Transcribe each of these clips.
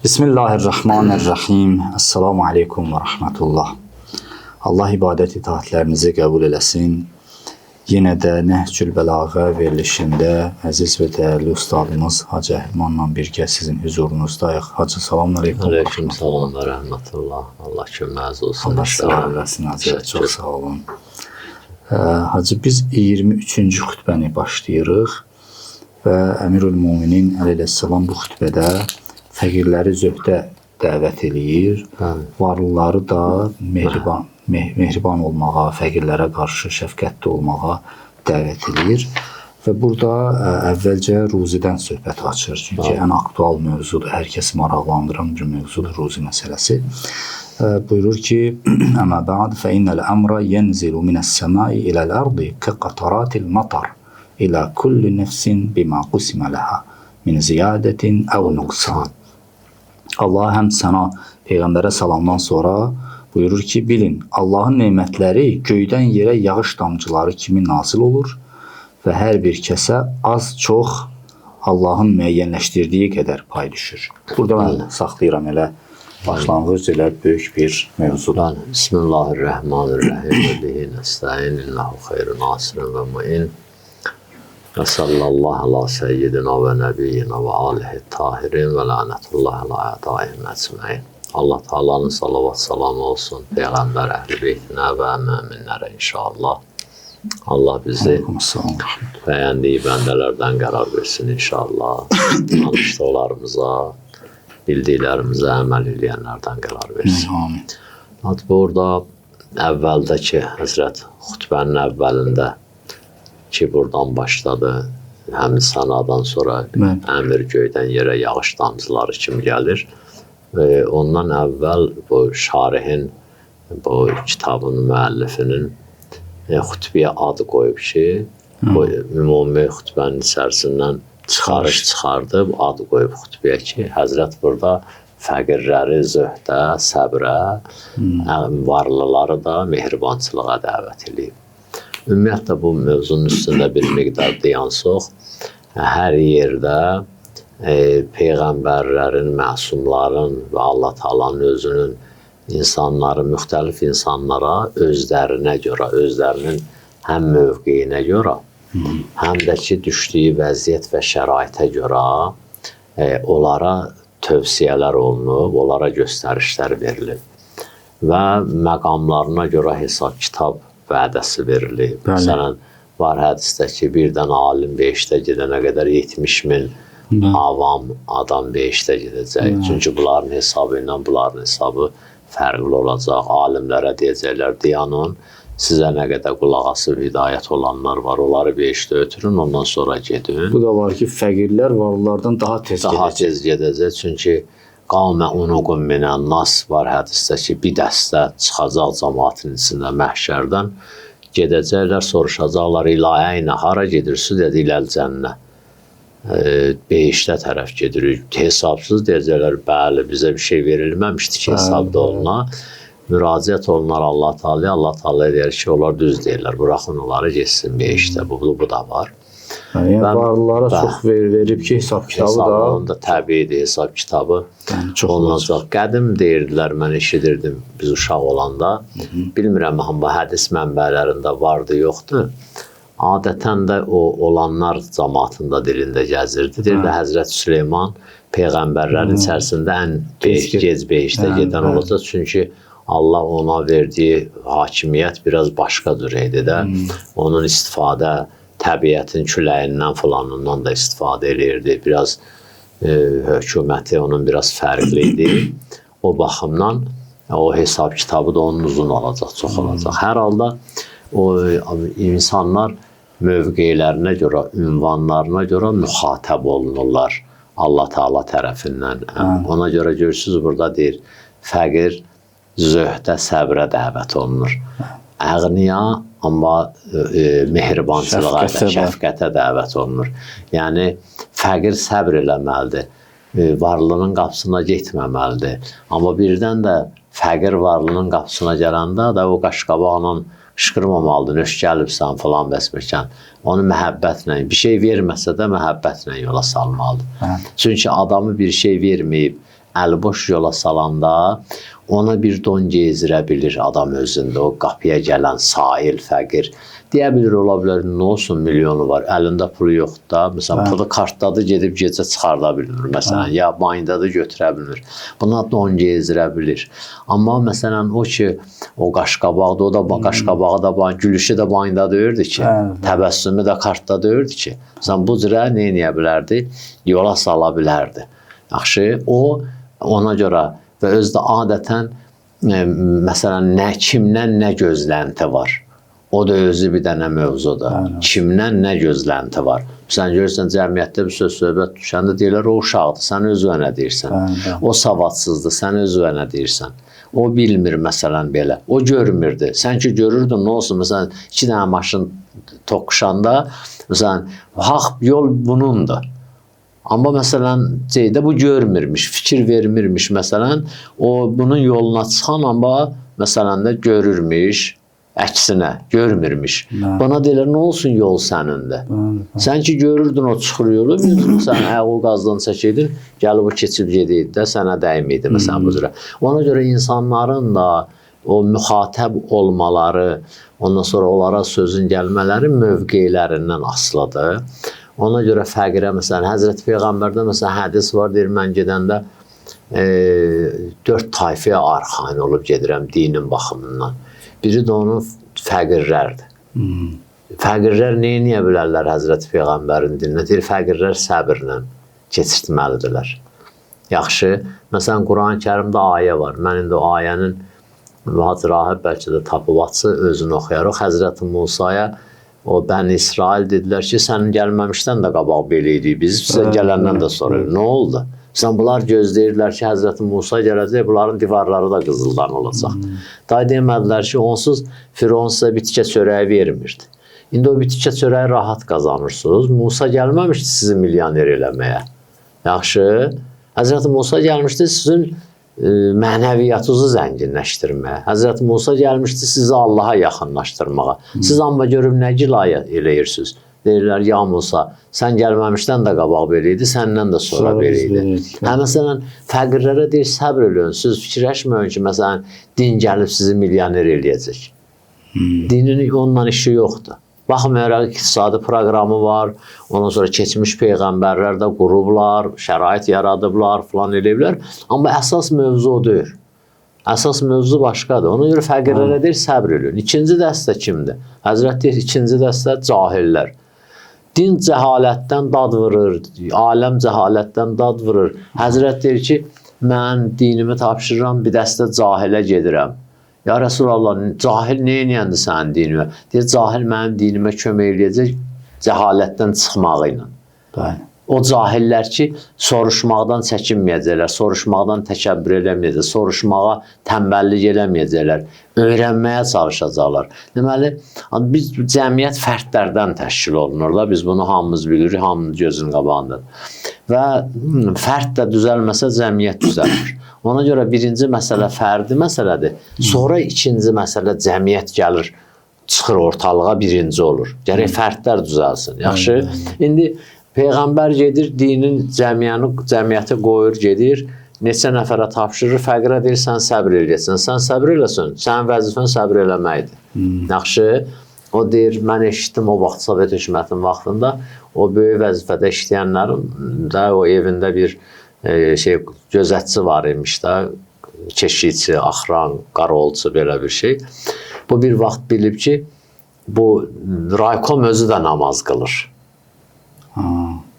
Bismillahirrahmanirrahim. Esselamu aleykum və rəhmətullah. Allah ibadət itaatlərinizi qəbul eləsin. Yenə də Nəhcül Bəlağə verilişində əziz və dəyərli ustadımız Hacı Əhlimanla birgə sizin hüzurunuzdayıq. Hacı, salam aleykum. Aleyküm salam və rəhmətullah. Allah köməyiniz olsun. Allah sağ olasın Hacı. Çox sağ olun. Hacı, biz 23-cü xütbəni başlayırıq və Əmirül Müminin əleyhissalam bu xütbədə fəqirləri zöhdə dəvət eləyir. Bəli. Varlıları da mehriban olmağa, fəqirlərə qarşı şəfqətli olmağa dəvət eləyir. Və burada əvvəlcə ruzidən söhbət açır. Çünki ən aktual mövzudur, hər kəsi maraqlandıran bir mövzudur ruzi məsələsi. Buyurur ki: "Əmə ba'd fe innel emra yenzilu mine's-semai iləl-ardı ke-qataratil matar ila kulli nefsin bima qusima laha min ziyadətin əv nuqsan." Allah həm sənə peyğəmbərə salamdan sonra buyurur ki, bilin, Allahın nemətləri göydən yerə yağış damcıları kimi nazil olur və hər bir kəsə az-çox Allahın müəyyənləşdirdiyi qədər pay düşür. Burada mən saxlayıram elə başlanğıc, elə böyük bir mövzudur. Bəli. Bismillahirrahmanirrahim. Və bihi nəstəin. İnnehu xeyrun nasirin və muin. Və sallallahu ala seyyidina və nəbiyyina və alihi tahirin və lənətullah ala ədaihim əcməin. Allah Taala'nın salavat salamı olsun Peyğəmbər əhl-i beytinə və möminlərə inşallah. Allah bizi bəyəndiyi bəndələrdən qərar versin inşallah. Danışdıqlarımıza, bildiklərimizə əməl eləyənlərdən qərar versin. Amin. Hat burada əvvəldəki Həzrət xutbənin əvvəlində ki buradan başladı, həmin sanadan sonra Bəli. əmir göydən yerə yağış damcıları kimi gəlir. Ondan əvvəl bu şarihin, bu kitabın müəllifinin xutbəyə ad qoyub ki, bu ümumi xutbənin içərisindən çıxarış çıxardıb, ad qoyub xutbəyə ki, Həzrət burada fəqirləri zöhdə, səbrə, varlıları da mehribançılığa dəvət eləyib. Ümumiyyətlə bu mövzunun üstündə bir miqdar dayansaq, hər yerdə peyğəmbərlərin, məsumların və Allah Taala'nın özünün insanları, müxtəlif insanlara özlərinə görə, özlərinin həm mövqeyinə görə, həm də ki düşdüyü vəziyyət və şəraitə görə onlara tövsiyələr olunub, onlara göstərişlər verilib və məqamlarına görə hesab-kitab vədəsi verilib. Bəli. Məsələn, var hədisdə ki, bir dənə alim behiştə gedənə qədər 70 min avam adam behiştə gedəcək. Çünki bunların hesabı ilə bunların hesabı fərqli olacaq. Alimlərə deyəcəklər, dayanın, sizə nə qədər qulaq asıb hidayət olanlar var, onları behiştə ötürün, ondan sonra gedin. Bu da var ki, fəqirlər varlılardan daha tez Daha gedəcək. tez gedəcək. Çünki qavmə unuqun minən nas var hədisdə ki, bir dəstə çıxacaq cəmaatın içində məhşərdən, gedəcəklər, soruşacaqlar, ilahəynə, hara gedirsiniz? Dedi, iləl cənnə. Behiştə tərəf gedirik. Hesabsız deyəcəklər, bəli, bizə bir şey verilməmişdi ki, hesabda oluna. Müraciət olunar Allah Teala'ya. Allah Teala deyir ki, onlar düz deyirlər, buraxın onları getsin behiştə. Bu da var. Yəni varlılara çox verib ki, hesab kitabı da Hesabında təbiidir, hesab kitabı yəni, çox olunacaq. Qədim deyirdilər, mən eşidirdim biz uşaq olanda. Bilmirəm amma hədis mənbələrində vardı, yoxdur. Adətən də o olanlar cəmaatında dilində gəzirdi. Deyirdi Həzrət Süleyman peyğəmbərlərin içərisində ən gec behiştə gedən olacaq. Çünki Allah ona verdiyi hakimiyyət biraz başqa cür idi də. Onun istifadə təbiətin küləyindən filanından da istifadə eləyirdi. Biraz hökuməti onun biraz fərqli idi. O baxımdan o hesab kitabı da onun uzun olacaq, çox olacaq. Hər halda o insanlar mövqelərinə görə, ünvanlarına görə müxatəb olunurlar Allah Teala tərəfindən. Ona görə görürsünüz burada deyir, fəqir zöhdə, səbrə dəvət olunur. Əğniya amma mehribançılığa, şəfqətə dəvət olunur. Yəni fəqir səbr eləməlidir. Varlının qapısına getməməlidir. Amma birdən də fəqir varlının qapısına gələndə də o qaşqabaqla qışqırmamalıdır, nöş gəlibsən filan bəsməkan. Onu məhəbbətlə, bir şey verməsə də məhəbbətlə yola salmalıdır. Bəli. Çünki adamı bir şey verməyib, Əlboş yola salanda ona bir don geyizdirə bilir adam özündə, o qapıya gələn sahil, fəqir. Deyə bilir, ola bilər, nə olsun milyonu var, əlində pulu yoxdur da. Məsələn, pulu kartdadır, gedib gecə çıxarda bilmir, məsələn, ya bankdadır, götürə bilmir. Buna don geyizdirə bilir. Amma məsələn, o ki, o qaşqabaqda, o da qaşqabağı da, gülüşü də bankda deyirdi ki, təbəssümü də kartda deyirdi ki. Məsələn, bu cürə nə eləyə bilərdi? Yola sala bilərdi. Yaxşı, o ona görə və özü də adətən məsələn, nə kimdən nə gözlənti var. O da özü bir dənə mövzudur. Aynen. Kimdən nə gözlənti var? Sən görürsən cəmiyyətdə bir söz söhbət düşəndə deyirlər o uşaqdır, sən özünə nə deyirsən? Aynen. O savadsızdır, sən özünə nə deyirsən? O bilmir məsələn belə. O görmürdü. Sən ki görürdün, nə olsun? Məsələn, iki dənə maşın toqquşanda, məsələn, haqq yol bunundur. Amma məsələn, şeydə bu görmürmüş, fikir vermirmiş məsələn, o bunun yoluna çıxan amma məsələn də görürmüş, əksinə görmürmüş. Buna deyirlər, nə olsun yol sənindir. Sən ki görürdün o çıxır yolu, sən o qazdan çəkirdin, gəlib o keçib gediydi də, sənə dəymiydi məsələn bu cürə. Ona görə insanların da o müxatəb olmaları, ondan sonra onlara sözün gəlmələri mövqelərindən asılıdır. Ona görə fəqirə, məsələn, Həzrəti Peyğəmbərdə məsələn hədis var, deyir, mən gedəndə 4 tayfaya arxayın olub gedirəm dinin baxımından. Biri də onun fəqirlərdir. Fəqirlər nə eləyə bilərlər Həzrəti Peyğəmbərin dininə? Deyir, fəqirlər səbirlə keçirtməlidirlər. Yaxşı, məsələn, Quran-Kərimdə ayə var. Mən indi o ayənin Hacı Rahib bəlkə də tapıb açsa özünü oxuyarıq. Həzrəti Musaya o Bəni İsrail dedilər ki, sənin gəlməmişdən də qabaq belə idik biz, sizə gələndən də sonra. Nə oldu? Sən bunlar gözləyirdilər ki, Həzrəti Musa gələcək, bunların divarları da qızıldan olacaq. Day demədilər ki, onsuz Firon sizə bir tikə çörəyi vermirdi. İndi o bir tikə çörəyi rahat qazanırsınız. Musa gəlməmişdi sizi milyoner eləməyə. Yaxşı, Həzrəti Musa gəlmişdi sizin mənəviyyatınızı zənginləşdirməyə. Həzrəti Musa gəlmişdi sizi Allaha yaxınlaşdırmağa. Siz amma görüm nə gilayə eləyirsiniz. Deyirlər, ya Musa, sən gəlməmişdən də qabaq belə idi, səndən də sonra belə idi. Hə, məsələn, fəqirlərə deyir, səbr eləyin, siz fikirləşməyin ki, məsələn, din gəlib sizi milyoner eləyəcək. Dinin onunla işi yoxdur. Baxmayaraq iqtisadi proqramı var, ondan sonra keçmiş peyğəmbərlər də qurublar, şərait yaradıblar, filan eləyiblər. Amma əsas mövzu o deyil. Əsas mövzu başqadır. Ona görə fəqirlərə deyir, səbr eləyin. İkinci dəstə kimdir? Həzrət deyir, ikinci dəstə cahillər. Din cəhalətdən dad vurur, aləm cəhalətdən dad vurur. Həzrət deyir ki, mən dinimi tapşırıram, bir dəstə cahilə gedirəm. Ya Rəsulallah, cahil nə eləyəndi sənin dinimə? Deyir, cahil mənim dinimə kömək eləyəcək cəhalətdən çıxmağı ilə. Bəli. O cahillər ki, soruşmaqdan çəkinməyəcəklər, soruşmaqdan təkəbbür eləməyəcəklər, soruşmağa tənbəllik eləməyəcəklər, öyrənməyə çalışacaqlar. Deməli, biz cəmiyyət fərdlərdən təşkil olunur da, biz bunu hamımız bilirik, hamının gözünün qabağındadır. Və fərd də düzəlməsə cəmiyyət düzəlmir. Ona görə birinci məsələ fərdi məsələdir. Sonra ikinci məsələ cəmiyyət gəlir, çıxır ortalığa, birinci olur. Gərək fərdlər düzəlsin. Yaxşı, indi Peyğəmbər gedir, dinin cəmiyyəti qoyur, gedir, neçə nəfərə tapşırır, fəqirə deyir, sən səbr eləyəsən, sən səbr eləsən, sənin vəzifən səbr eləməkdir. Yaxşı, o deyir, mən eşitdim o vaxt Sovet hökumətinin vaxtında, o böyük vəzifədə işləyənlərin də o evində bir şey gözətçi var imiş də, keşikçi, axran, qarolçu belə bir şey. Bu bir vaxt bilib ki, bu raykom özü də namaz qılır.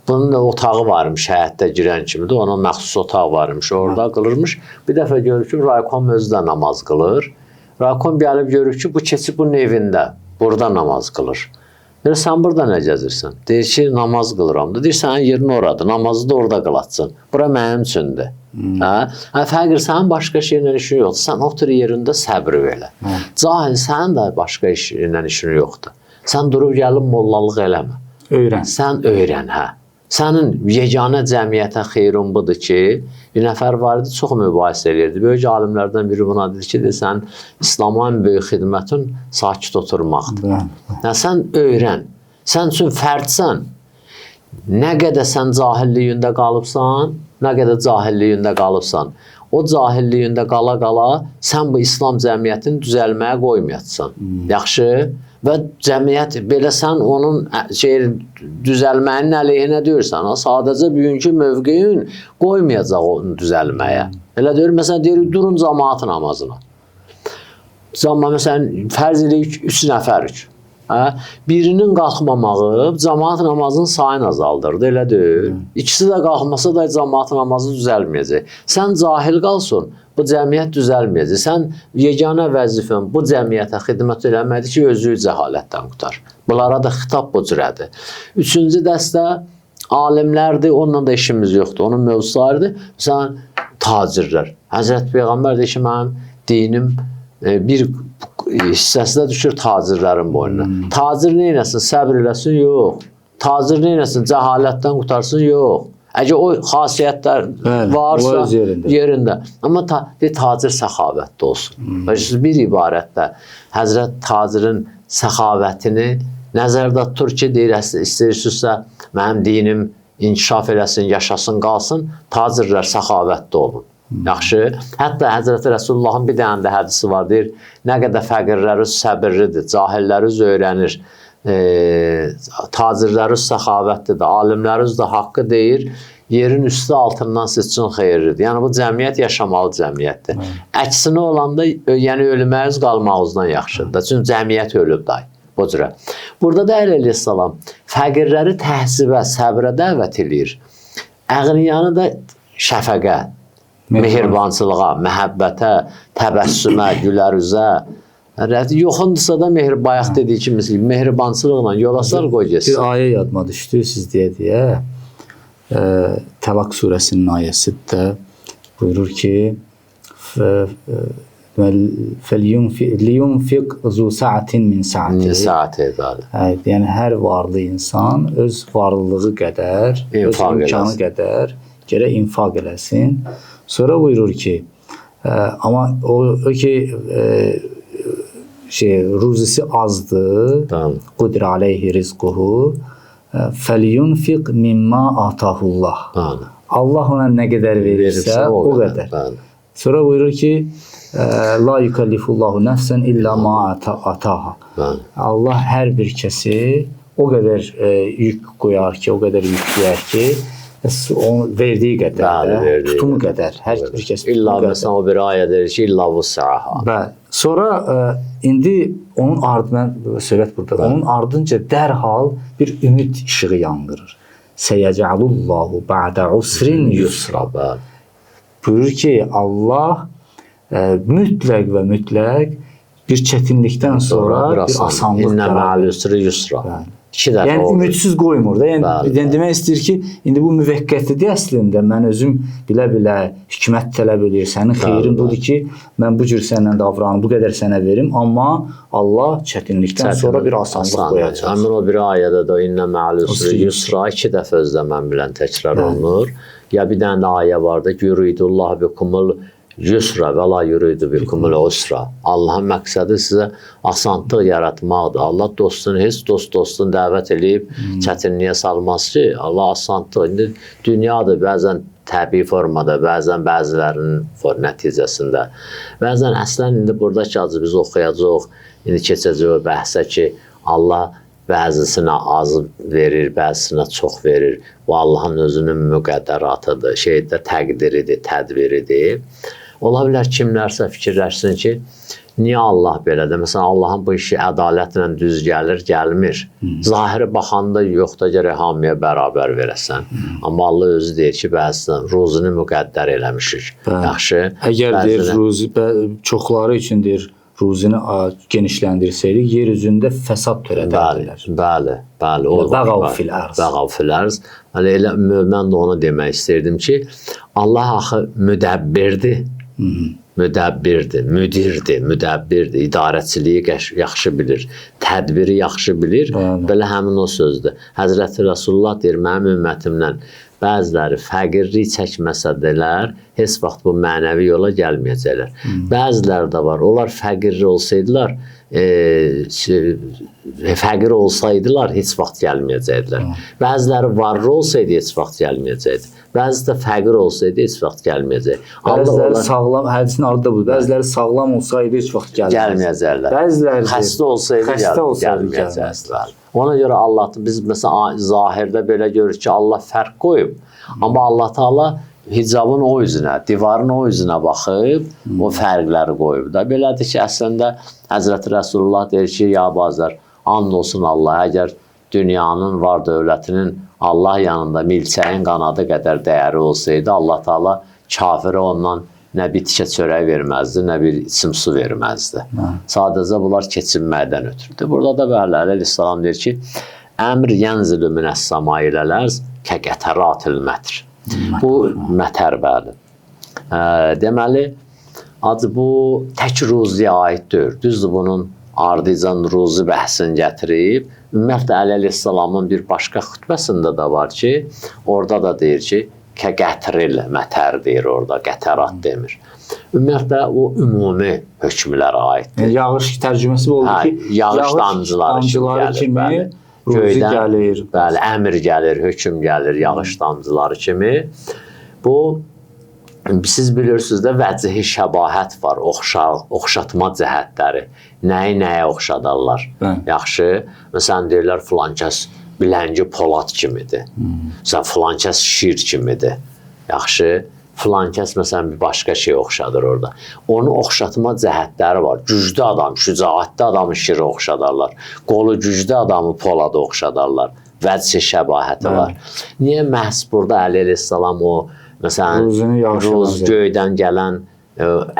Bunun da otağı varmış, həyətdə girən kimi də ona məxsus otaq varmış, orada qılırmış. Bir dəfə görür ki, raykom özü də namaz qılır. Raykom gəlib görür ki, bu keçib bunun evində, burada namaz qılır. Deyir, sən burada nə gəzirsən? Deyir ki, namaz qılıram. Deyir, sənin yerin oradır, namazı da orada qılatsın. Bura mənim üçündür. Hə, fəqir, sənin başqa şeylə işin yoxdur. Sən otur yerində səbr elə. Cahil, sənin də başqa işlə işin yoxdur. Sən durub gəlib mollalıq eləmə. Öyrən. Sən öyrən, hə. Sənin yeganə cəmiyyətə xeyrin budur ki, bir nəfər var idi, çox mübahisə eləyirdi. Böyük alimlərdən biri buna dedi ki, sən İslama ən böyük xidmətin sakit oturmaqdır. Yəni, sən öyrən. Sən üçün fərdsən. Nə qədər sən cahilliyində qalıbsan, Nə qədər cahilliyində qalıbsan. O cahilliyində qala-qala sən bu İslam cəmiyyətini düzəlməyə qoymayacaqsan. Yaxşı? Və cəmiyyət belə sən onun şey düzəlmənin əleyhinə deyirsən. Ha, sadəcə bugünkü mövqeyin qoymayacaq onu düzəlməyə. Elə deyir, məsələn deyirik durun camaat namazına. Cəma məsələn fərz eləyirik 3 nəfərik. Hə? Birinin qalxmamağı camaat namazının sayını azaldırdı, elə deyil. İkisi də qalxmasa da camaat namazı düzəlməyəcək. Sən cahil qalsın, bu cəmiyyət düzəlməyəcək. Sən yeganə vəzifən bu cəmiyyətə xidmət eləməkdir ki, özü cəhalətdən qurtar. Bunlara da xitab bu cürədir. Üçüncü dəstə alimlərdir, onunla da işimiz yoxdur. Onun mövzusu ayrıdır. Məsələn, tacirlər. Həzrət Peyğəmbər deyir ki, mənim dinim bir hissəsi də düşür tacirlərin boynuna. Tacir nə eləsin? Səbr eləsin? Yox. Tacir nə eləsin? Cəhalətdən qurtarsın? Yox. Əgər o xasiyyətlər Bəli, varsa o öz yerində. yerində. Amma tacir səxavətli olsun. Hmm. Bir ibarətdə Həzrət tacirin səxavətini nəzərdə tutur ki, deyir, istəyirsinizsə mənim dinim inkişaf eləsin, yaşasın, qalsın, tacirlər səxavətli olun. Yaxşı. Hətta Həzrəti Rəsulullahın bir dənə də hədisi var, deyir, nə qədər fəqirləri səbirlidir, cahilləri öyrənir, tacirləri səxavətlidir, alimləri də haqqı deyir, yerin üstü altından siz üçün xeyirlidir. Yəni bu cəmiyyət yaşamalı cəmiyyətdir. Əksinə olanda, yəni ölməyiniz qalmağınızdan yaxşıdır. Çünki cəmiyyət ölüb day. Bu cürə. Burada da Əli əleyhissalam fəqirləri təhzibə, səbrə dəvət eləyir. Əğniyanı da şəfəqə, mehribançılığa, məhəbbətə, təbəssümə, gülərüzə. Yoxundursa da bayaq dediyi kimi mehribançılıqla yola sal qoy getsin. Bir ayə yadıma düşdü siz deyə-deyə. Təlaq surəsinin ayəsində buyurur ki, liyunfiq zu sa'atin min sa'ati. Min sa'ati, bəli. Yəni hər varlı insan öz varlılığı qədər, öz imkanı qədər gərək infaq eləsin. Sonra buyurur ki, amma o ki ruzisi azdır, qudir aleyhi rizquhu, fəliyunfiq mimma atahullah. Bəli. Allah ona nə qədər verirsə, o qədər. Bəli. Sonra buyurur ki, la yükellifullahu nəfsən illə ma ataha. Bəli. Allah hər bir kəsi o qədər yük qoyar ki, o qədər yükləyər ki, onun verdiyi qədər, bəli, verdiyi tutumu qədər, hər bir kəs İlla məsələn o bir ayə deyir ki, illa vus'aha. Bəli. Sonra indi onun ardından söhbət burada. Bəli. Onun ardınca dərhal bir ümid işığı yandırır. Səyəcəlullahu ba'də usrin yusra. Bəli. Buyurur ki, Allah mütləq və mütləq bir çətinlikdən sonra bir asanlıq İnnə mə'əl usri yusra. Bəli. İki dəfə yəni oldu. Ümidsiz qoymur da. Yəni, bəli, yəni demək istəyir ki, indi bu müvəqqətidir əslində. Mən özüm bilə-bilə hikmət tələb eləyir. Sənin xeyrin budur ki, mən bu cür səndən davranım, bu qədər sənə verim, amma Allah çətinlikdən sonra bir asanlıq qoyacaq. Həmin o bir ayədə də innə mə'əl usri yusra iki dəfə özdə mən bilən təkrar olunur. Ya bir dənə də ayə vardı ki, yuridullah bikumul yusra və la yuridu bikumul usra. Allahın məqsədi sizə asanlıq yaratmaqdır. Allah dostunu heç dostunu dəvət eləyib çətinliyə salmaz ki, Allah asanlıq. İndi dünyadır, bəzən təbii formada, bəzən bəzilərinin nəticəsində. Bəzən əslən indi burada ki, acı biz oxuyacaq, indi keçəcək o bəhsə ki, Allah bəzisinə az verir, bəzisinə çox verir. Bu Allahın özünün müqəddəratıdır, şeydə təqdiridir, tədbiridir. Ola bilər kimlərsə fikirləşsin ki, niyə Allah belədir? Məsələn, Allahın bu işi ədalətlə düz gəlir, gəlmir. Zahiri baxanda yox da gərək hamıya bərabər verəsən. Amma Allah özü deyir ki, bəzisinə ruzunu müqəddər eləmişik. Bəli. Yaxşı. Əgər deyir, ruzi, çoxları üçün deyir, ruzini genişləndirsəydik, yer üzündə fəsad törədərdilər. Bəli, bəli, bəli. Bəğav fil ərz. Bəğav fil ərz. Hələ elə mən də onu demək istəyirdim ki, Allah axı müdəbbirdir. Müdəbbirdir, müdirdir, müdəbbirdir, idarəçiliyi yaxşı bilir, tədbiri yaxşı bilir. Bəli. Belə həmin o sözdür. Həzrəti Rəsulullah deyir, mənim ümmətimdən bəziləri fəqirlik çəkməsədilər, heç vaxt bu mənəvi yola gəlməyəcəklər. Bəziləri də var. Onlar fəqir olsaydılar, fəqir olsaydılar heç vaxt gəlməyəcəkdilər. Bəziləri varlı olsaydı heç vaxt gəlməyəcəkdi. Bəzisi də fəqir olsaydı heç vaxt gəlməyəcək. Bəziləri sağlam, hədisin adı da budur. Bəziləri sağlam olsaydı heç vaxt gəlməyəcəklər. Bəziləri xəstə olsaydı gəlməyəcəklər. Ona görə Allah, biz məsələn zahirdə belə görürük ki, Allah fərq qoyub. Amma Allah Taala hicabın o üzünə, divarın o üzünə baxıb, o fərqləri qoyub da. Belədir ki, əslində Həzrəti Rəsulullah deyir ki, ya Bazar, and olsun Allah, əgər dünyanın var dövlətinin Allah yanında milçəyin qanadı qədər dəyəri olsaydı, Allah Taala kafirə ondan nə bir tikə çörək verməzdi, nə bir içim su verməzdi. Sadəcə bunlar keçinməkdən ötrüdür. Burada da bəli, əleyhissalam deyir ki, əmr yənzilü minəs-səma iləl-ərz kə-qətəratil mətr. Bu mətər, bəli. Deməli, acı bu tək ruziyə aid deyil. Düzdür, bunun ardıcan ruzi bəhsini gətirib. Ümumiyyətlə, Əli əleyhissalamın bir başqa xütbəsində də var ki, orada da deyir ki, kə-qətril mətər deyir orada, qətərat demir. Ümumiyyətlə, o ümumi hökmlərə aiddir. Yağış tərcüməsi oldu ki, yağış damcıları kimi ruzi gəlir. Bəli, əmr gəlir, hökm gəlir, yağış damcıları kimi. Bu, siz bilirsiniz də, vəcihi şəbahət var, oxşatma cəhətləri. Nəyi nəyə oxşadarlar? Yaxşı, məsələn, deyirlər, filankəs biləngi Polad kimidir. Məsələn, filankəs şir kimidir. Yaxşı, filankəs məsələn bir başqa şey oxşadır orada. Onu oxşatma cəhətləri var. Güclü adam, şücaətli adamı şirə oxşadarlar. Qolu güclü adamı Polada oxşadarlar. Vəchi şəbahəti var. Niyə məhz burada Əli əleyhissalam o, məsələn, ruz göydən gələn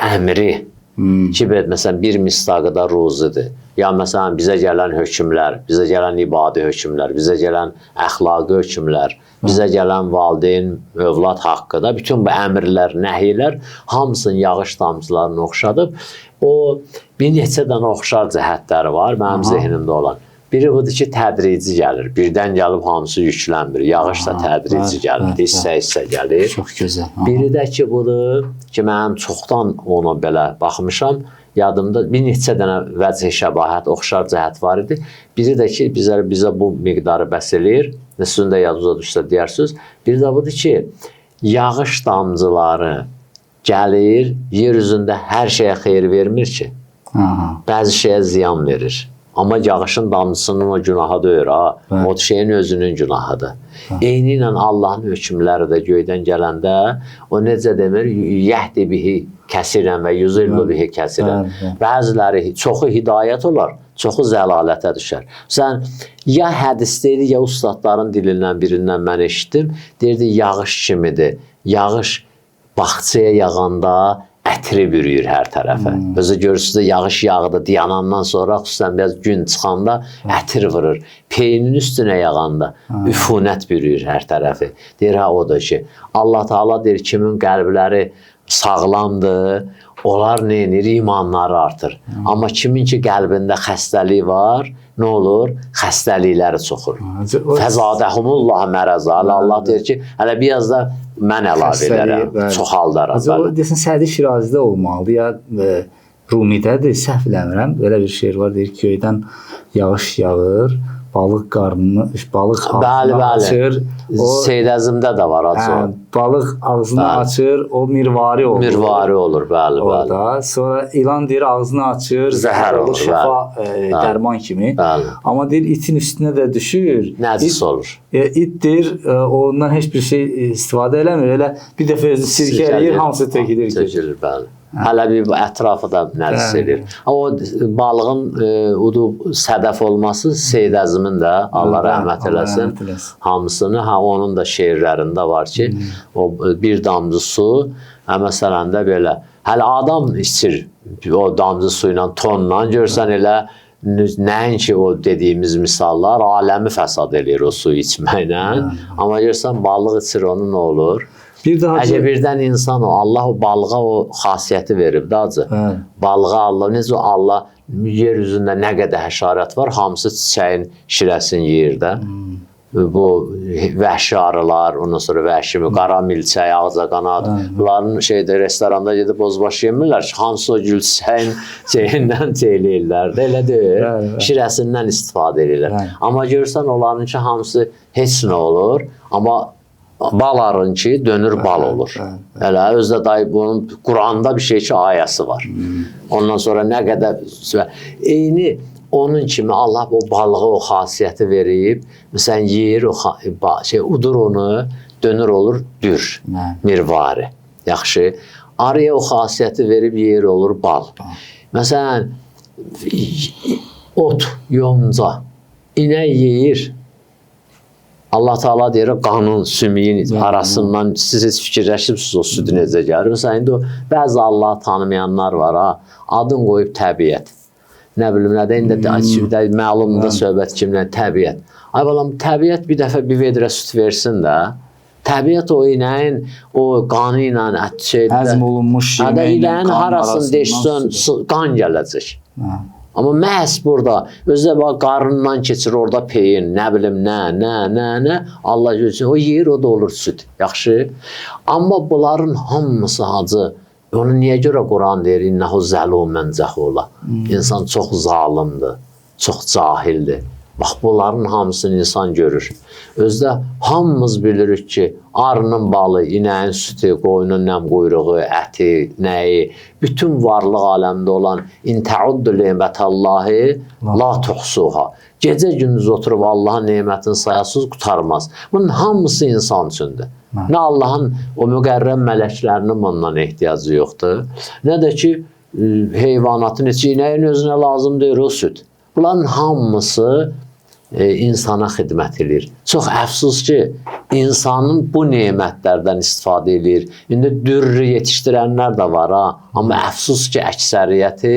əmri ki, məsələn, bir misdaqı da ruzidir. Ya məsələn, bizə gələn hökmlər, bizə gələn ibadi hökmlər, bizə gələn əxlaqi hökmlər, bizə gələn valideyn, övlad haqqı da, bütün bu əmrlər, nəhiylər hamısının yağış damcılarını oxşadıb. O, bir neçə dənə oxşar cəhətləri var mənim zehnimdə olan. Biri budur ki, tədrici gəlir. Birdən gəlib hamısı yüklənmir. Yağış da tədrici gəlir, hissə-hissə gəlir. Çox gözəl. Biri də ki, budur ki, mənim çoxdan ona belə baxmışam. Yadımda bir neçə dənə vəchi şəbahət, oxşar cəhət var idi. Biri də ki, bizə bu miqdarı bəs eləyir. Sizin də yadınıza düşsə deyərsiniz. Biri də budur ki, yağış damcıları gəlir, yer üzündə hər şeyə xeyir vermir ki. Bəzi şeyə ziyan verir. Amma yağışın damcısının o günahı deyir, ha. O şeyin özünün günahıdır. Eyni ilə Allahın hökmləri də göydən gələndə, o necə demir? Yəhdi bihi kəsirən və yuzillu bihi kəsirən. Bəziləri çoxu hidayət olar, çoxu zəlalətə düşər. Sən ya hədis deyir, ya ustadların dilindən birindən mən eşitdim. Deyirdi, yağış kimidir. Yağış bağçaya yağanda ətri bürüyür hər tərəfə. Özü görürsünüz də, yağış yağdı dayanandan sonra, xüsusən biraz gün çıxanda ətir vurur. Peyinin üstünə yağanda üfunət bürüyür hər tərəfi. Deyir, ha, o da ki, Allah Teala deyir, kimin qəlbləri sağlamdır, onlar nə edir? İmanları artır. Amma kimin ki qəlbində xəstəlik var, nə olur? Xəstəlikləri çoxur. Fəzadəhumullah mərəza. Allah deyir ki, hələ biraz da mən əlavə edərəm, çoxaldaram. O, desin, Sədi Şirazidə olmalıdır, ya Rumidədir, səhv eləmirəm. Belə bir şeir var, deyir ki, göydən yağış yağır, balıq qarnını, balıq ağzını açır. Seyid Əzimdə də var acı. Balıq ağzını açır, o mirvari olur. Mirvari olur, bəli, bəli. Sonra ilan deyir, ağzını açır, zəhər olur, şəfa dərman kimi. Amma deyir, itin üstünə də düşür. Nəcis olur. İt deyir, ondan heç bir şey istifadə eləmir. Elə bir dəfə özünü sirkələyir, hamısı tökülür. Tökülür, bəli. Hələ bir ətrafı da nəcis edir. O balığın udub sədəf olması Seyid Əzimin də, Allah rəhmət eləsin, hamısını, ha, onun da şeirlərində var ki, o bir damcı su, məsələn də belə, hələ adam içir o damcı su ilə, tonla, görsən elə nəinki o dediyimiz misallar aləmi fəsad eləyir o su içməklə, amma görsən balıq içir, onu nə olur? Bir daha əgər birdən insan o, Allah o balığa o xasiyyəti verib də acı. Balığa Allah, necə Allah yer üzündə nə qədər həşarət var, hamısı çiçəyin şirəsini yeyir də. Bu vəhşi arılar, ondan sonra vəhşi qara milçək, ağcaqanad, bunların şeydə restoranda gedib bozbaş yemirlər ki, hamısı o gülçiçəyin şeyindən eləyirlər də, elə deyil. Şirəsindən istifadə edirlər. Amma görürsən onlarınki hamısı heç nə olur, amma bal arınki dönür bal olur. Elə özdə dayı bunun Quranda bir şey ki ayəsi var. Ondan sonra nə qədər eyni onun kimi Allah o balığa o xasiyyəti verib, məsələn yeyir o şey udur onu, dönür olur dür, mirvari. Yaxşı. Arıya o xasiyyəti verib yeyir olur bal. Məsələn ot, yonca, inək yeyir. Allah Teala deyir qanın, sümüyün arasından siz heç fikirləşibsiniz o südü necə gəlir. Məsələn indi o bəzi Allahı tanımayanlar var ha, adın qoyub təbiət. Nə bilim nədə indi də məlumdur söhbət kimlə təbiət. Ay balam təbiət bir dəfə bir vedrə süd versin də. Təbiət o inəyin o qanı ilə ət şeydə həzm olunmuş yeməklə qanın harasını deşsən qan gələcək. Amma məhz burada özü də bax qarnından keçir orada peyin, nə bilim nə, nə Allah görsün. O yeyir, o da olur süd. Yaxşı. Amma bunların hamısı hacı onu niyə görə Quran deyir innehu zəlumen cəhula. İnsan çox zalimdir, çox cahildir. Bax bunların hamısını insan görür. Özdə hamımız bilirik ki, arının balı, inəyin sütü, qoyunun nəm quyruğu, əti, nəyi, bütün varlıq aləmdə olan in təuddu nemətallahi la tuhsuha. Gecə gündüz oturub Allahın nemətini sayasız qurtarmaz. Bunun hamısı insan üçündür. Nə Allahın o müqərrəb mələklərinin bundan ehtiyacı yoxdur, nə də ki heyvanatın heç inəyin özünə lazım deyil o süd. Bunların hamısı insana xidmət edir. Çox əfsus ki, insanın bu nemətlərdən istifadə edir. İndi dürrü yetişdirənlər də var ha, amma əfsus ki, əksəriyyəti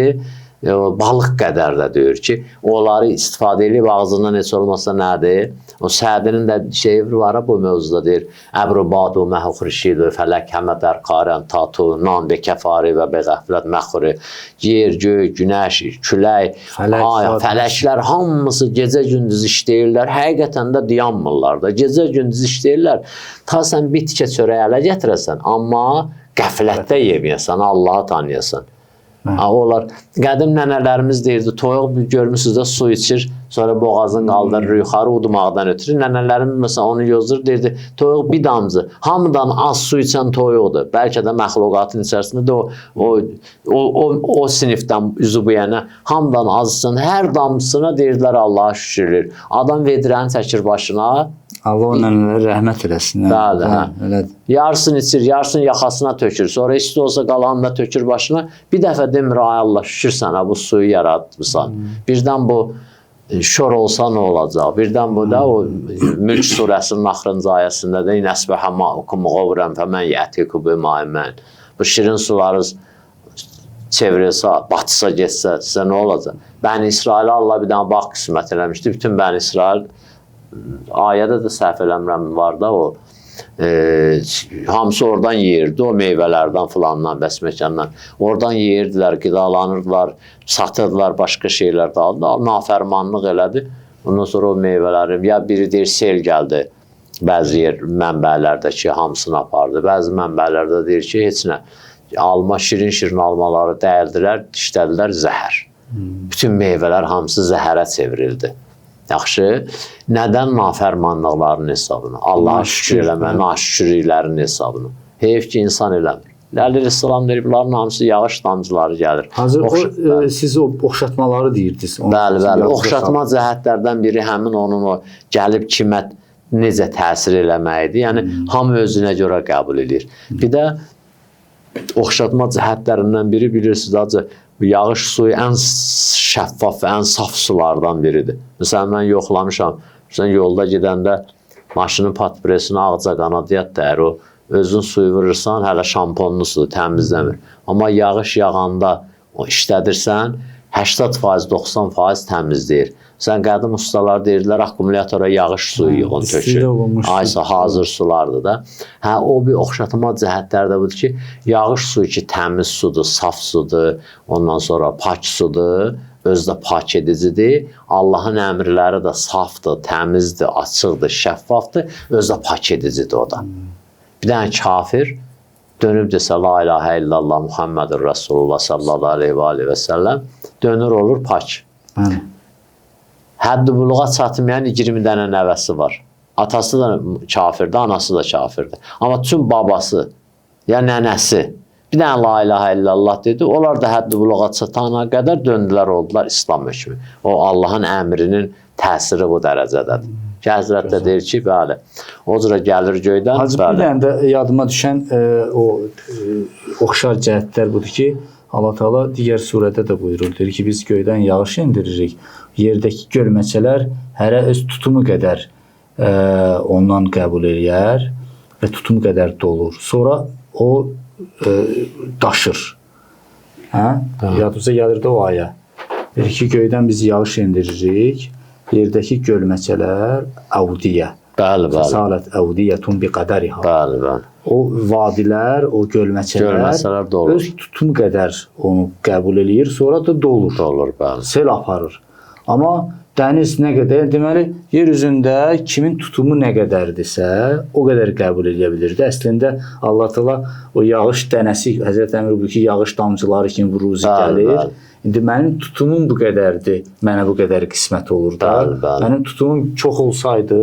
balıq qədər də deyir ki, onları istifadə edib ağzından heç olmasa nədir? O Sədinin də şeyi var ha bu mövzuda deyir. Əbru badu məhuxrişidu fələk həmə dərkarən tatu nan be kəfari və be qəflət məxuri. Yer, göy, günəş, külək, ay, fələklər hamısı gecə gündüz işləyirlər. Həqiqətən də dayanmırlar da. Gecə gündüz işləyirlər. Ta sən bir tikə çörək ələ gətirəsən, amma qəflətdə yeməyəsən, Allahı tanıyasan. Ha, onlar qədim nənələrimiz deyirdi, toyuq görmüsünüz də su içir, sonra boğazını qaldırır yuxarı udmaqdan ötürü. Nənələrimiz məsələn onu gözləyir, deyirdi, toyuq bir damcı, hamıdan az su içən toyuqdur. Bəlkə də məxluqatın içərisində də o sinifdən üzü bu yana hamıdan az içən, hər damcısına deyirdilər Allaha şükür eləyir. Adam vedrəni çəkir başına. Allah o nənələrə rəhmət eləsin. Bəli, hə. Elədir. Yarısını içir, yarısını yaxasına tökür. Sonra isti olsa qalanını da tökür başına. Bir dəfə demir, ay Allah, şükür sənə bu suyu yaratmısan. Birdən bu şor olsa nə olacaq? Birdən bu da o Mülk surəsinin axırıncı ayəsində də İnəsbəhə ma'ukum ğavrən fəmən yətiku bima'in. Bu şirin suları çevrilsə, batsa, getsə, sizə nə olacaq? Bəni İsrailə Allah bir dənə bağ qismət eləmişdi. Bütün Bəni İsrail ayədə də səhv eləmirəm var da o hamısı oradan yeyirdi, o meyvələrdən filandan, bəsməkandan. Oradan yeyirdilər, qidalanırdılar, satırdılar, başqa şeylər də aldılar. Nafərmanlıq elədi. Ondan sonra o meyvələri, ya biri deyir sel gəldi, bəzi yer mənbələrdə ki, hamısını apardı. Bəzi mənbələrdə deyir ki, heç nə. Alma, şirin-şirin almaları dəyildilər, dişlədilər, zəhər. Bütün meyvələr hamısı zəhərə çevrildi. Yaxşı, nədən nafərmanlıqların hesabına? Allaha şükür eləmə, naşükürlüklərin hesabına. Heyf ki, insan eləmir. Əleyhissalam deyir, bunların hamısı yağış damcıları gəlir. Hazır siz o oxşatmaları deyirdiniz. Bəli, bəli. Oxşatma cəhətlərdən biri həmin onun o gəlib kimə necə təsir eləməyidir. Yəni, hamı özünə görə qəbul edir. Bir də oxşatma cəhətlərindən biri bilirsiniz, acı, yağış suyu ən şəffaf və ən saf sulardan biridir. Məsələn, mən yoxlamışam. Məsələn, yolda gedəndə maşının patpresini ağca qanadıya dəyər. O, özün suyu vurursan, hələ şamponlu su təmizləmir. Amma yağış yağanda o işlədirsən, 80%, 90% təmizləyir. Sən qədim ustalar deyirdilər, akkumulyatora yağış suyu yığın tökür. Aysa hazır sulardır da. Hə, o bir oxşatma cəhətləri də budur ki, yağış suyu ki, təmiz sudur, saf sudur, ondan sonra pak sudur. özü də pak edicidir. Allahın əmrləri də safdır, təmizdir, açıqdır, şəffafdır, özü də pak edicidir o da. Bir dənə kafir dönüb desə la ilahə illallah Muhammedur Rasulullah sallallahu aleyhi və aleyhi və səlləm, dönür olur pak. Bəli. Həddi buluğa çatmayan 20 dənə nəvəsi var. Atası da kafirdir, anası da kafirdir. Amma tüm babası ya nənəsi bir dənə la ilahə illallah dedi, onlar da həddi buluğa çatana qədər döndülər, oldular İslam hökmü. O Allahın əmrinin təsiri bu dərəcədədir. Ki, Həzrət də deyir ki, bəli, o cürə gəlir göydən. Hacı, bir dənə də yadıma düşən oxşar cəhətlər budur ki, Allah Teala digər surədə də buyurur, deyir ki, biz göydən yağış endiririk, yerdəki gölməçələr hərə öz tutumu qədər ondan qəbul eləyər və tutumu qədər dolur. Sonra o daşır. Hə? Yadınıza gəlirdi o ayə. Deyir ki, göydən biz yağış endiririk, yerdəki gölməçələr əvdiyə. Bəli, bəli. Fəsalət əvdiyyətun bi qədəriha. Bəli, bəli. O vadilər, o gölməçələr dolur. Öz tutum qədər onu qəbul eləyir, sonra da dolur. Dolur, bəli. Sel aparır. Amma dəniz nə qədər, deməli, yer üzündə kimin tutumu nə qədərdirsə, o qədər qəbul eləyə bilirdi. Əslində, Allah Teala o yağış dənəsi, Həzrət Əmir buyurur ki, yağış damcıları kimi bu ruzi Bəli, gəlir. bəli. İndi mənim tutumum bu qədərdir, mənə bu qədər qismət olur da. Bəli, bəli. Mənim tutumum çox olsaydı,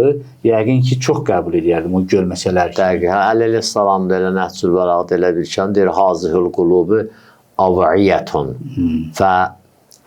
yəqin ki, çox qəbul eləyərdim o gölməçələr kimi. Dəqiq. Əli əleyhissalam da elə Nəhcül Bəlağda elə bir kəm deyir, hazihül qulubu av'iyyətun və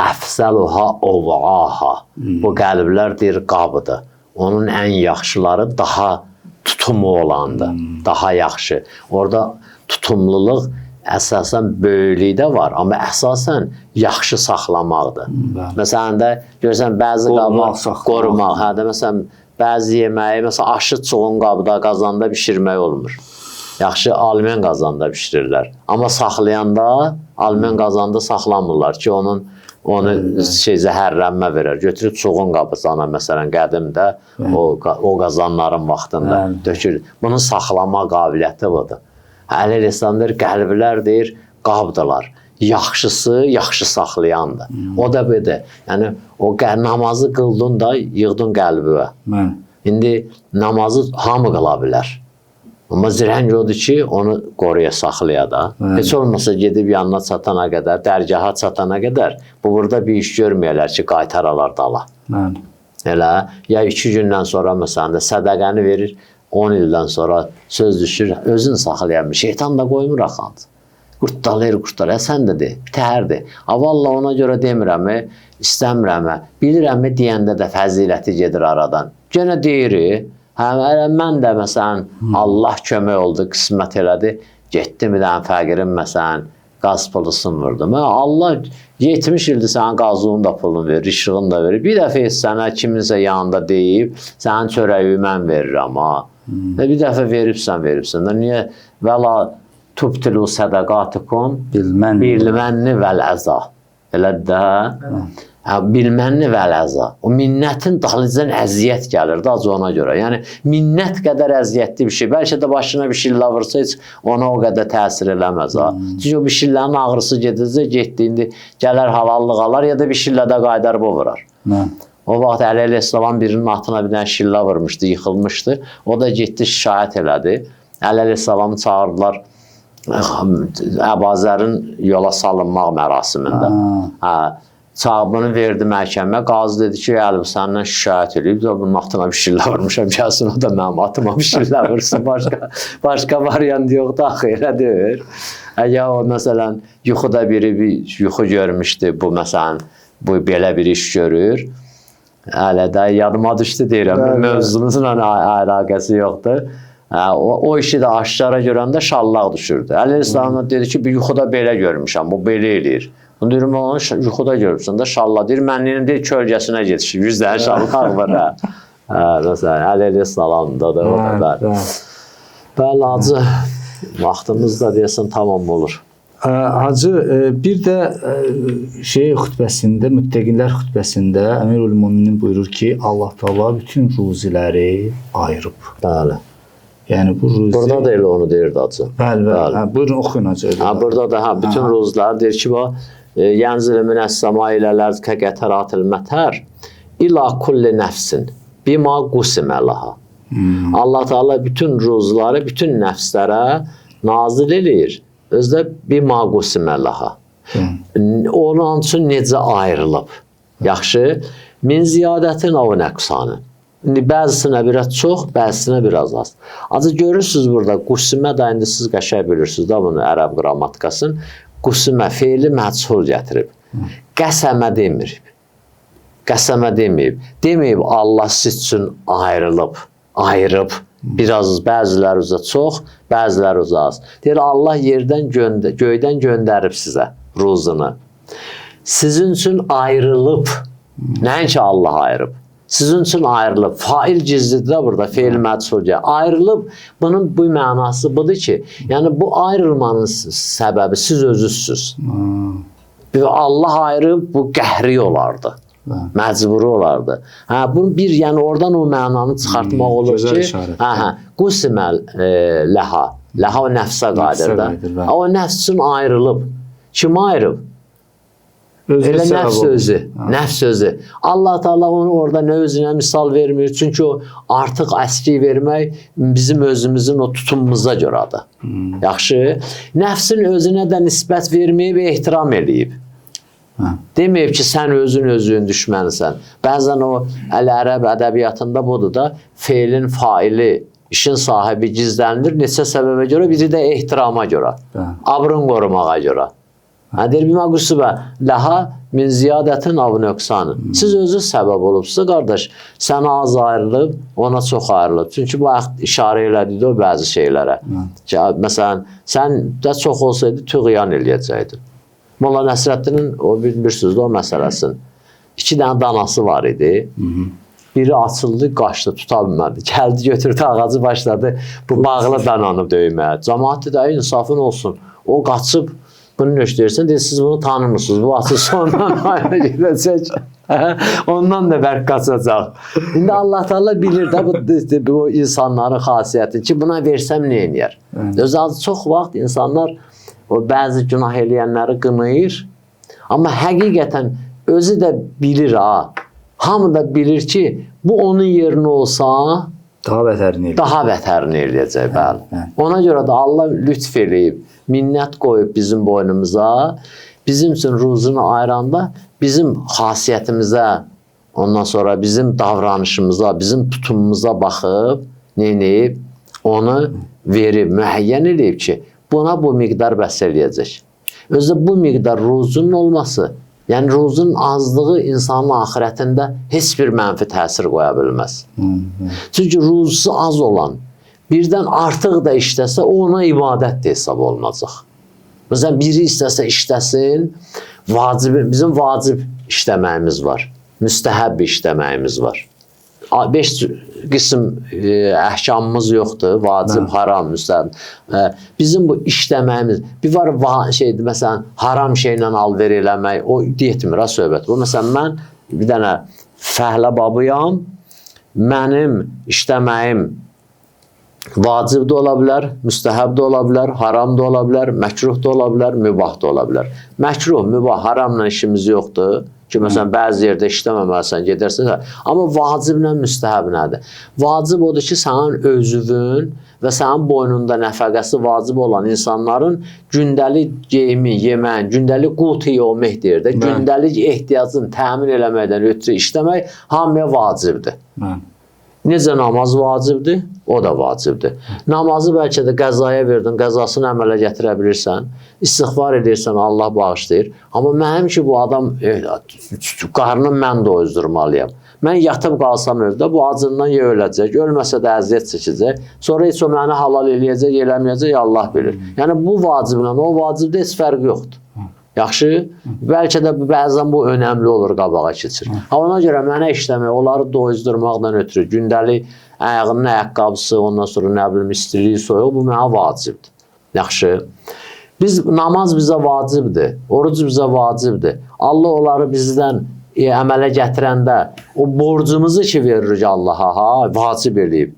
əfsəluha ov'aha. Bu qəlblər deyir qabıdır. Onun ən yaxşıları daha tutumu olandır, daha yaxşı. Orada tutumluluq əsasən böyüklükdə var, amma əsasən yaxşı saxlamaqdır. Bəli. Məsələn də görürsən bəzi Qorumaq, qabı saxlamaq. qorumaq, hə də məsələn bəzi yeməyi, məsələn aşı çuğun qabda, qazanda bişirmək olmur. Yaxşı almen qazanda bişirirlər. Amma saxlayanda almen qazanda saxlamırlar ki, onun onu şey zəhərlənmə verər. Götürüb çuğun qabına məsələn qədimdə o qazanların vaxtında Bəli. dökür. Bunun saxlama qabiliyyəti budur. Əli əleyhissalam deyir, qəlblər deyir, qabdılar. Yaxşısı yaxşı saxlayandır. O da bedir. Yəni o namazı qıldın da yığdın qəlbivə. Bəli. İndi namazı hamı qıla bilər. Amma zirəng odur ki, onu qoruya saxlaya da. Bəli. Heç olmasa gedib yanına çatana qədər, dərgaha çatana qədər bu burada bir iş görməyələr ki, qaytaralar dala. Bəli. Elə ya 2 gündən sonra məsələn də sədəqəni verir, 10 ildən sonra söz düşür, özün saxlayanmış. Şeytan da qoymur axı. Qurtdalayır, qurtdalayır. Sən də de, bitərdir. A vallah ona görə demirəm, istəmirəm, bilirəm deyəndə də fəziləti gedir aradan. Genə deyir, hə, elə mən də məsələn Allah kömək oldu, qismət elədi. Getdim bir dənə fəqirin məsələn qaz pulusunu vurdum. Hə, Allah 70 ildir sənin qazlığın da pulunu verir, işığını da verir. Bir dəfə sənə kiminsə yanında deyib, sənin çörəyi mən verirəm ha. Bir dəfə veribsən, veribsən. Da niyə? Vəla tubtilu sədaqatikum bilmənni vəl əza. Elə də. Hə, bilmənni vəl əza. O minnətin dalıcan əziyyət gəlir də acı ona görə. Yəni minnət qədər əziyyətli bir şey. Bəlkə də başına bir şillə vursa heç ona o qədər təsir eləməz ha. Çünki o bir şillənin ağrısı gedəcək, getdi indi gələr halallıq alar ya da bir şillədə qayıdar bu vurar. Bəli. O vaxt Əli əleyhissalam birinin atına bir dənə şillə vurmuşdu, yıxılmışdı. O da getdi şikayət elədi. Əli əleyhissalamı çağırdılar Əbazərin yola salınmaq mərasimində. Hə, bunu verdi məhkəmə. Qazı dedi ki, Əli səndən şikayət eləyib, bunun atına bir şillə vurmuşam, gəlsin o da mənim atıma bir şillə vursun. Başqa variant yoxdur axı, elə deyil. Əgər o məsələn yuxuda biri bir yuxu görmüşdü, bu məsələn bu belə bir iş görür. Hələ də yadıma düşdü deyirəm, mövzumuzla əlaqəsi yoxdur. O işi də aşkara görəndə şallaq düşürdü. Əli əleyhissalam dedi ki, bir yuxuda belə görmüşəm, bu belə eləyir. Bunu deyirəm, onu yuxuda görmüsən də şallaq. Deyir, mən neynim, deyir, kölgəsinə getişir, 100 dənə şallaq var. Hə, məsələn, Əli əleyhissalam da o da bəli. Bəli, Hacı, vaxtımız da deyəsən tamam olur. Hacı, bir də şey xütbəsində, müttəqinlər xütbəsində Əmirül Müminin buyurur ki, Allah Teala bütün ruziləri ayırıb. Bəli. Yəni bu ruzi... Burada da elə onu deyirdi Hacı. Bəli, bəli. Hə, buyurun, oxuyun Hacı. Hə, burada da hə, bütün ruzilər deyir ki, bax, Yənzil minəs-səma iləl-ərz kəqətəratil mətər ila kulli nəfsin bima qusimə laha. Allah Teala bütün ruzuları, bütün nəfslərə nazil eləyir. Özdə bima qusimə laha. Onun üçün necə ayrılıb? Yaxşı, min ziyadətin av nəqsanı. İndi bəzisinə biraz çox, bəzisinə biraz az. Ancaq görürsünüz burada qusimə də indi siz qəşəng bilirsiniz də bunu ərəb qrammatikasını. Qusimə feili məchul gətirib. Qəsəmə demir. Qəsəmə deməyib. Deməyib Allah siz üçün ayrılıb, ayırıb. Biraz bəziləri üzə çox, bəziləri üzə az. Deyir Allah yerdən göydən göndərib sizə ruzunu. Sizin üçün ayrılıb. Nəinki Allah ayırıb. Sizin üçün ayrılıb. Fail gizlidir də burada, feil məchul gəlir. Ayrılıb, bunun bu mənası budur ki, yəni bu ayrılmanın səbəbi siz özünüzsüz. Allah ayırıb, bu qəhri olardı. Məcburi olardı. Hə, bunu bir, yəni oradan o mənanı çıxartmaq olur ki, hə, hə, qusiməl ləha, ləha o nəfsə qadir da. O nəfs üçün ayrılıb. Kim ayırıb? Özü elə nəfs özü, nəfs özü. Allah Teala onu orada nə özünə misal vermir. Çünki o artıq əski vermək bizim özümüzün o tutumumuza görədir. Yaxşı. Nəfsin özünə də nisbət verməyib, ehtiram eləyib. Deməyib ki, sən özün özünün düşmənisən. Bəzən o əl-ərəb ədəbiyyatında budur da, feilin faili, işin sahibi gizlənilir. Neçə səbəbə görə? Biri də ehtirama görə, abrın qorumağa görə. Hə, deyir, bima qusibə ləha min ziyadətin av nöqsanı. Siz özünüz səbəb olubsunuz, qardaş. Sənə az ayrılıb, ona çox ayrılıb. Çünki bu işarə elədi o bəzi şeylərə. Ki, məsələn, sən də çox olsaydı tüğyan eləyəcəkdin. Molla Nəsrəddinin o bilirsiniz o məsələsini. 2 dənə danası var idi. Biri açıldı, qaçdı, tuta bilmədi. Gəldi, götürdü ağacı, başladı bu bağlı dananı döyməyə. Camaat dedi, ay insafın olsun. O qaçıb bunu nöşləyirsən, deyir, siz bunu tanımırsınız. Bu açı sondan ayrı gedəcək. Ondan da bərk qaçacaq. İndi Allah Teala bilir də bu insanların xasiyyətini ki, buna versəm nə eləyər? Özü çox vaxt insanlar o bəzi günah eləyənləri qınayır. Amma həqiqətən özü də bilir ha. Hamı da bilir ki, bu onun yerinə olsa daha bətərini eləyəcək. Daha bətərini eləyəcək, bəli. Ona görə də Allah lütf eləyib, minnət qoyub bizim boynumuza. Bizim üçün ruzunu ayıranda bizim xasiyyətimizə, ondan sonra bizim davranışımıza, bizim tutumumuza baxıb, neynəyib, onu verib, müəyyən eləyib ki, buna bu miqdar bəs eləyəcək. Özü bu miqdar ruzunun olması, yəni ruzunun azlığı insanın axirətində heç bir mənfi təsir qoya bilməz. Çünki ruzusu az olan, birdən artıq da işləsə, o ona ibadət də hesab olunacaq. Məsələn, biri istəsə işləsin, vacib, bizim vacib işləməyimiz var, müstəhəb işləməyimiz var. 5 qism əhkamımız yoxdur, vacib, haram, müstəhəb. Bizim bu işləməyimiz, bir var şeydir, məsələn, haram şeylə alver eləmək, o yetmir ha söhbət. Bu, məsələn, mən bir dənə fəhlə babıyam, mənim işləməyim vacib də ola bilər, müstəhəb də ola bilər, haram da ola bilər, məkruh da ola bilər, mübah da ola bilər. Məkruh, mübah, haramla işimiz yoxdur. Ki, məsələn, bəzi yerdə işləməməlisən, gedərsən. Amma vaciblə müstəhəb nədir? Vacib odur ki, sənin özünün və sənin boynunda nəfəqəsi vacib olan insanların gündəlik geyimi, yeməyin, gündəlik qut-i yevmih deyir də, gündəlik ehtiyacını təmin eləməkdən ötrü işləmək hamıya vacibdir. Necə namaz vacibdir? O da vacibdir. Namazı bəlkə də qəzaya verdin, qəzasını əmələ gətirə bilirsən, istiğfar edirsən, Allah bağışlayır. Amma mənim ki, bu adam qarnını mən doyuzdurmalıyam. Mən yatıb qalsam evdə, bu acından ya öləcək, ölməsə də əziyyət çəkəcək. Sonra heç o məni halal eləyəcək, eləməyəcək, Allah bilir. Yəni bu vaciblə o vacibdə heç fərqi yoxdur. Yaxşı, bəlkə də bəzən bu önəmli olur, qabağa keçir. Ha, ona görə mənə işləmək, onları doyuzdurmaqdan ötrü gündəlik ayağının ayaqqabısı, ondan sonra nə bilim istiliyi, soyuq, bu mənə vacibdir. Yaxşı. Biz, namaz bizə vacibdir, oruc bizə vacibdir. Allah onları bizdən əmələ gətirəndə o borcumuzu ki veririk Allaha, ha, vacib eləyib.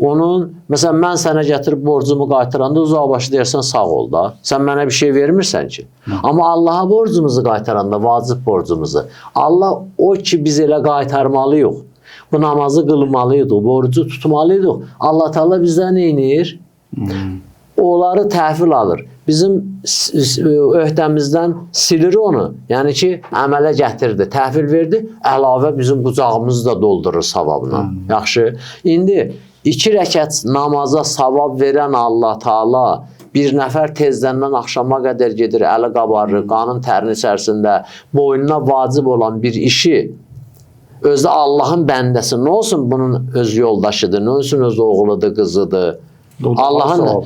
Onun, məsələn, mən sənə gətirib borcumu qaytaranda uzaqbaşı deyərsən sağ ol da. Sən mənə bir şey vermirsən ki. Amma Allaha borcumuzu qaytaranda, vacib borcumuzu, Allah o ki biz elə qaytarmalıyıq. Bu namazı qılmalıydıq, borcu tutmalıydıq. Allah Teala bizdən nə edir? Onları təhvil alır. Bizim öhdəmizdən silir onu. Yəni ki, əmələ gətirdi, təhvil verdi, əlavə bizim qucağımızı da doldurur savabla. Yaxşı. İndi 2 rəkət namaza savab verən Allah Taala bir nəfər tezdəndən axşama qədər gedir, əli qabarır, qanın tərin içərisində boynuna vacib olan bir işi özü Allahın bəndəsi nə olsun bunun öz yoldaşıdır, nə olsun öz oğludur, qızıdır. Allahın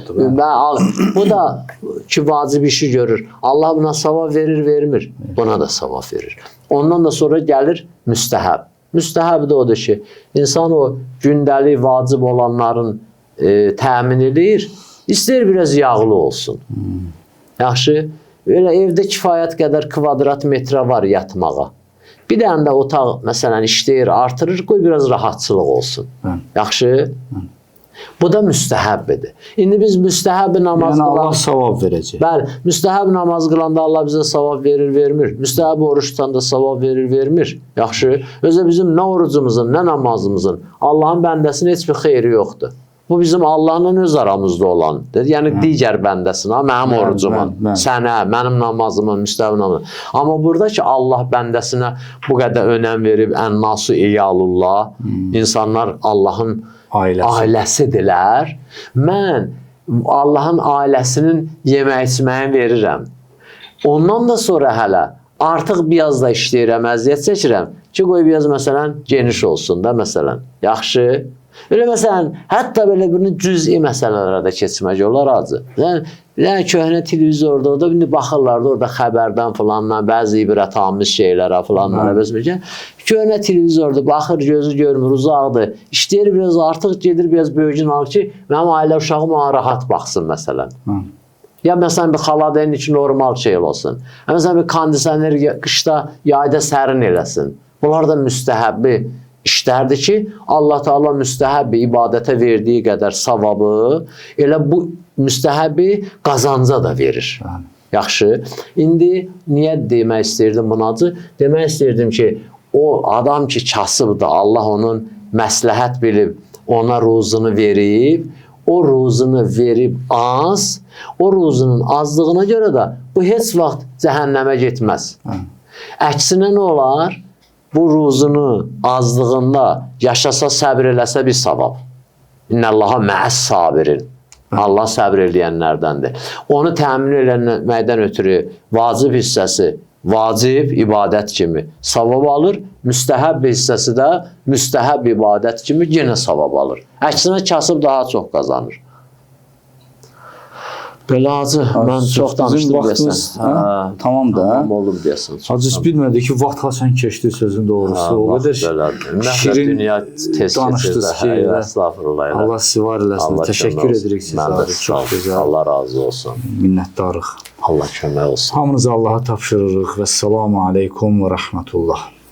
bu da ki vacib işi görür. Allah buna savab verir, vermir. Buna da savab verir. Ondan da sonra gəlir müstəhəb. Müstəhəb də odur ki, insan o gündəlik vacib olanların təmin eləyir. İstəyir biraz yağlı olsun. Yaxşı, elə evdə kifayət qədər kvadrat metrə var yatmağa. Bir dənə də otaq məsələn işləyir, artırır, qoy biraz rahatçılıq olsun. Yaxşı? Bu da müstəhəbbidir. İndi biz müstəhəbbi namaz Yəni Allah savab verəcək. Bəli, müstəhəb namaz qılanda Allah bizə savab verir, vermir. Müstəhəb oruç tutanda savab verir, vermir. Yaxşı. Özə bizim nə orucumuzun, nə namazımızın Allahın bəndəsinə heç bir xeyri yoxdur. Bu bizim Allahla öz aramızda olan, yəni digər bəndəsinə, mənim orucumun, sənə, mənim namazımın, müstəhəb namazım. Amma burada ki Allah bəndəsinə bu qədər önəm verib, ən-nasu iyalullah, insanlar Allahın ailəsidirlər. Mən Allahın ailəsinin yemək içməyini verirəm. Ondan da sonra hələ artıq biraz da işləyirəm, əziyyət çəkirəm ki, qoy biraz məsələn geniş olsun da məsələn. Yaxşı. Belə məsələn, hətta belə bunu cüz'i məsələlərə də keçmək olar acı. Yəni köhnə televizorda orada indi baxırlar da orada xəbərdən filandan, bəzi ibrətamiz şeylərə filanlara bəs. Köhnə televizorda baxır, gözü görmür, uzaqdır. İşləyir biraz artıq gedir biraz böyücün alır ki, mənim ailə uşağım ona rahat baxsın məsələn. Ya məsələn bir xaladeyn ki normal şey olsun. Ya məsələn bir kondisioner qışda, yayda sərin eləsin. Bunlar da müstəhəbbi işlərdir ki, Allah Teala müstəhəbbi ibadətə verdiyi qədər savabı elə bu müstəhəbbi qazanca da verir. Bəli. Yaxşı. İndi niyə demək istəyirdim bunu acı? Demək istəyirdim ki, o adam ki kasıbdır, Allah onun məsləhət bilib, ona ruzunu verib, o ruzunu verib az, o ruzunun azlığına görə də bu heç vaxt cəhənnəmə getməz. Əksinə nə olar? Bu ruzunu azlığında yaşasa, səbr eləsə bir savab. İnnəllaha məəs sabirin. Allah səbr eləyənlərdəndir. Onu təmin eləməkdən ötürü vacib hissəsi vacib ibadət kimi savab alır, müstəhəb hissəsi də müstəhəb ibadət kimi yenə savab alır. Əksinə kasıb daha çox qazanır. Belə Hacı, mən çox danışdım deyəsən. Hə, tamam da. Tamam olub deyəsən. Hacı heç bilmədi ki, vaxt haçan keçdi sözün doğrusu. O qədər şirin dünya tez danışdınız ki, estağfurullah. Allah sizi var eləsin. Təşəkkür edirik sizə. Çox gözəl. Allah razı olsun. Minnətdarıq. Allah kömək olsun. Hamınızı Allaha tapşırırıq və salamu aleykum və rəhmətullah.